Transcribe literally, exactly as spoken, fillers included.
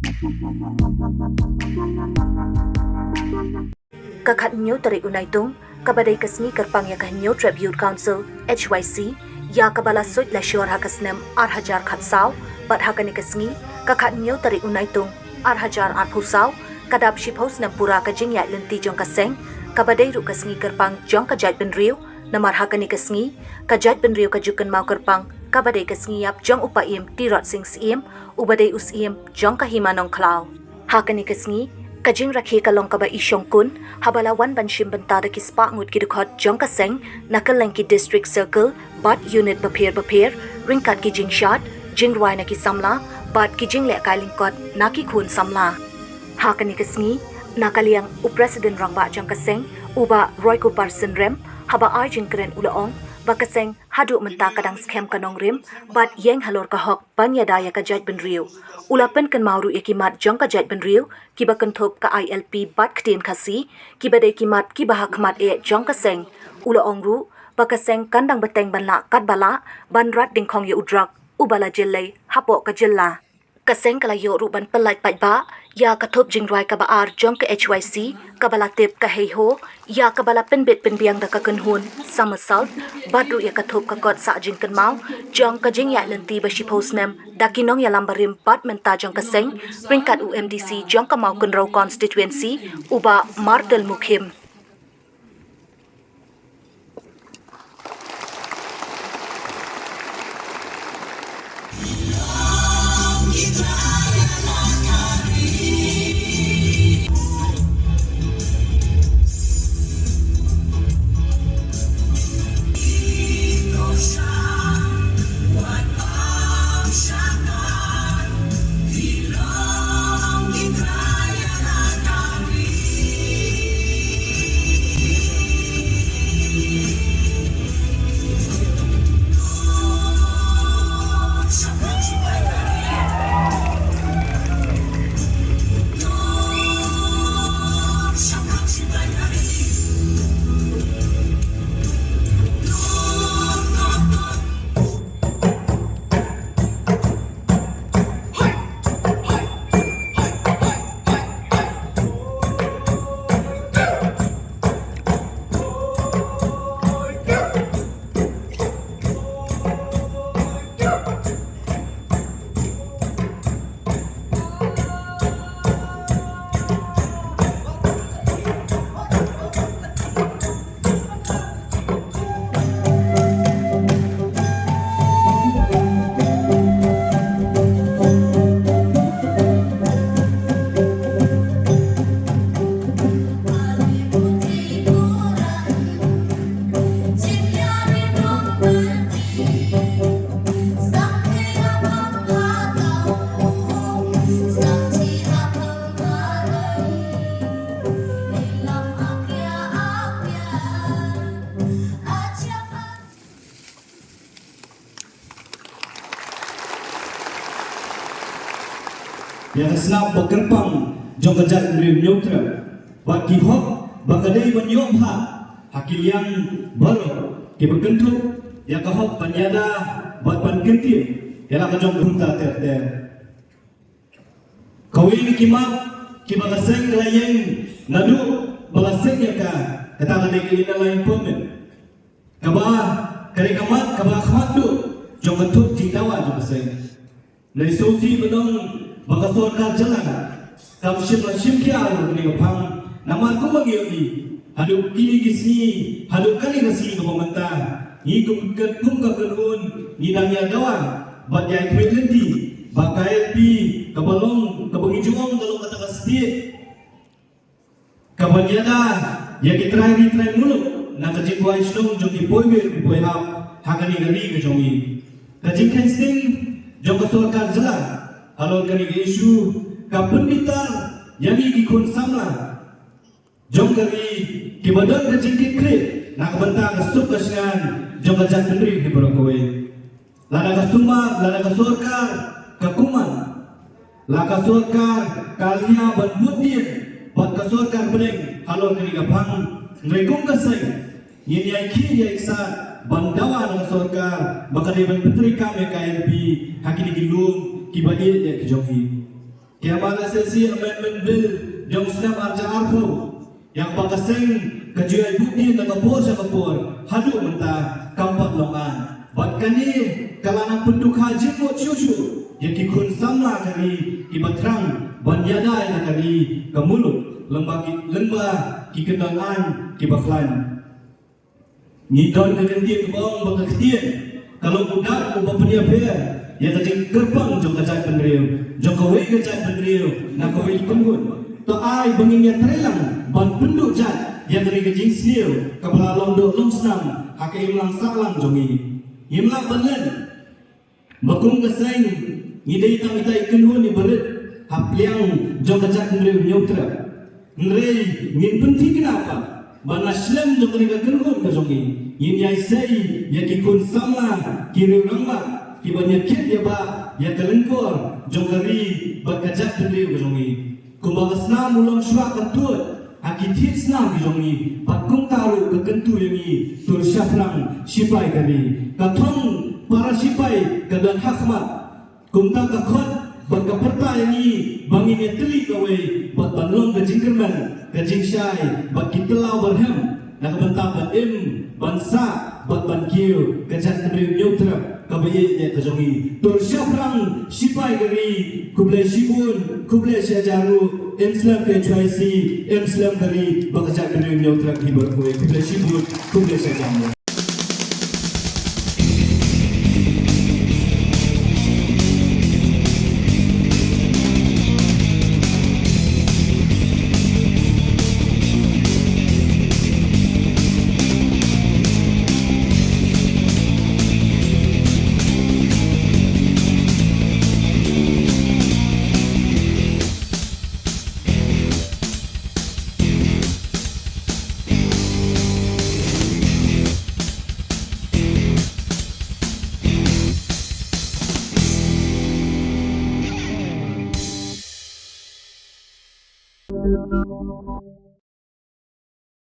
Ka khathynñiew tarik u Naitung, kaba dei ka sngi kyrpang ïa ka Hynñiewtrep Youth Council, H Y C, ïa kaba la suid la shor ha ka snem ar hajar khatsaw, bad ha kane ka sngi, ka khathynñiew tarik u Naitung, ar hajar arphew saw, ka dap shiphew snem pura ka jingïaid lynti jong ka seng, kaba dei ruh ka sngi kyrpang jong ka jaitbynriew, namar ha kane ka sngi, ka jaitbynriew ka ju kynmaw kyrpang, kaba dei ka sngi ïap jong u Paiem Tirot Sing Syiem, uba dei u Syiem jong ka Hima Nongkhlaw. Ha kane ka sngi, ka jingrakhe ka long kaba i shongkun, haba la wan ban shim bynta da ki spah ngut ki dkhot jong ka seng, na kylleng ki district circle, bad unit bapher bapher, ryngkat ki jingshad, jingrwai na ki samla, bad ki jinglehkai lyngkot na ki khun samla. Ha kane ka sngi, na ka liang u President Rangbah jong ka seng, u Bah Roykupar Synrem, haba ai jingkren u la ong, ba ka seng haduh mynta ka dang skhem ka nongrim, bad ïeng halor ka hok ban ïada ïa ka jaitbynriew. U la pynkynmaw ruh ïa ki mat jong ka jaitbynriew, kiba kynthup ka I L P bad ktien Khasi, kiba dei ki mat kiba ha khmat eh jong ka seng. U la ong ruh, ba ka seng kan dang bteng ban lah katba lah, ban rat dyngkhong ïa u drok, uba la jyllei, hapoh ka jylla. Ka seng ka la ïoh ruh ban pyllait paidbah, ïa ka thup jingrwai kaba ar jong ka H Y C, kaba la tip ka Hei Ho, ïa kaba la pynbit pynbiang da ka kynhun, Somersault, bad ruh ïa ka thup ka kot sah jingkynmaw, jong ka jingïaid lynti ba shiphew snem, da ki nongïalam barim bad mynta jong ka seng, ryngkat u M D C jong ka Mawkynrew Constituency, u Bah Martel Mukhim. Ïa ka snap ba kyrpang jong ka jaitbynriew Hynñiewtrep, bad ki hok ba ka dei ban ïoh bha ha ki liang baroh kiba kynthup ïa ka hok ban ïada bad ban kyntiew ïa la ka jong ka kumta ter ter. Kawei na ki mat kiba ka seng ka la ïeng naduh ba la seng ïa ka, kata ka dei ka Inner Line Permit. Kaba ka dei ka mat kaba khmat duh jong ka thup jingdawa jong ka seng. Ngi sngewsih ba dang ba ka sorkar jylla kam shym la shim khia ïa kane ka phang, namar kumba ngi ïohi haduh kine ki sngi, haduh kane ka sngi kaba mynta, ngi kum ka, kum ka kynhun ngi dang ïa dawa bad ïa khmih lynti ba ka I L P kaba long, kaba ngi ju ong ka long kata ka state, kaban ïada ïa ki trai ri trai muluk na ka jingkwah shnong jong ki poiwei ki poihap ha kane ka ri ka jong ngi. Ka jingkheiñ sting jong ka sorkar jylla halor kane ka issue ka pynbitar ïa ngi ki khun samla jong ka ri kiba don ka jingkitkhlieh na ka bynta ka suk ka shngain jong ka jaitbynriew hi baroh kawei. Lada ka sumar, lada ka sorkar ka kumar, la ka sorkar ka lia ban bud dien bad ka sorkar bneng halor kane ka phang, hynrei kum ka seng ngin ïai khih ïai ksad ban dawa na ka sorkar ba ka dei ban pyntreikam ïa ka I L P ha kine ki lum kiba ïeit ïa ki jong ngi. Ki ïa ba la sesi Amendment Bill jong snem arhajar arphew. Ïa ba ka seng ka ju ïai buh dien na ka por sha ka por haduh mynta kam pat long an. Bad kane ka la nang pynduh ka jingmut shuh shuh ïa ki khun samla ka ri kiba thrang ban ïada ïa ka ri ka muluk lyngba ki, lyngba ki kyndon aiñ kiba khlaiñ. Ngi don ka kyntien kaba ong ba ka ktien ka long u dak uba pynïapher ïa ka jingkyrpang jong ka jaitbynriew, jong kawei ka jaitbynriew na kawei ka kynhun. To ai ba ngin ïatreilang ban pynduh jait ïa kane ka jingsniew kaba la long doh long snam ha ka imlang sahlang jong ngi. Ngim lah ban len ba kum ka seng ngi dei tang kita i kynhun iba rit ha pliang jong ka jaitbynriew Hynñiewtrep. Hynrei ngin pynthikna pat ba na shlem jong kane ka kynhun ka jong ngi ngin ïai sei ïa ki khun samla, ki riew rangbah kiban ïakit ïabah ïa ka lyngkor jong ka ri bad ka jaitbynriew ka jong ngi. Kumba ka snam u long shuwa ka tuid ha ki thied snam ki jong ngi, bad kumta ruh ka kyntu ïa ngi tur shaphrang shipai ka ri. Ka thong para shipai ka don ha khmat. Kumta ka khot bad ka pyrta ïa ngi ba ngin ïatylli kawei bad ban long ka jingkyrmen ka jingshai bad ki tlaw barhem na ka bynta ban im, ban sah bad ban kiew ka jaitbynriew Hynñiewtrep kaba ïeit ka jong ngi. Tur shaphrang shipai ka ri, khublei shibun, khublei shihajar ruh. Im slem ka H Y C, im slem ka ri bad ka jaitbynriew Hynñiewtrep hi baroh kawei. Khublei shibun, khublei shihajar ruh.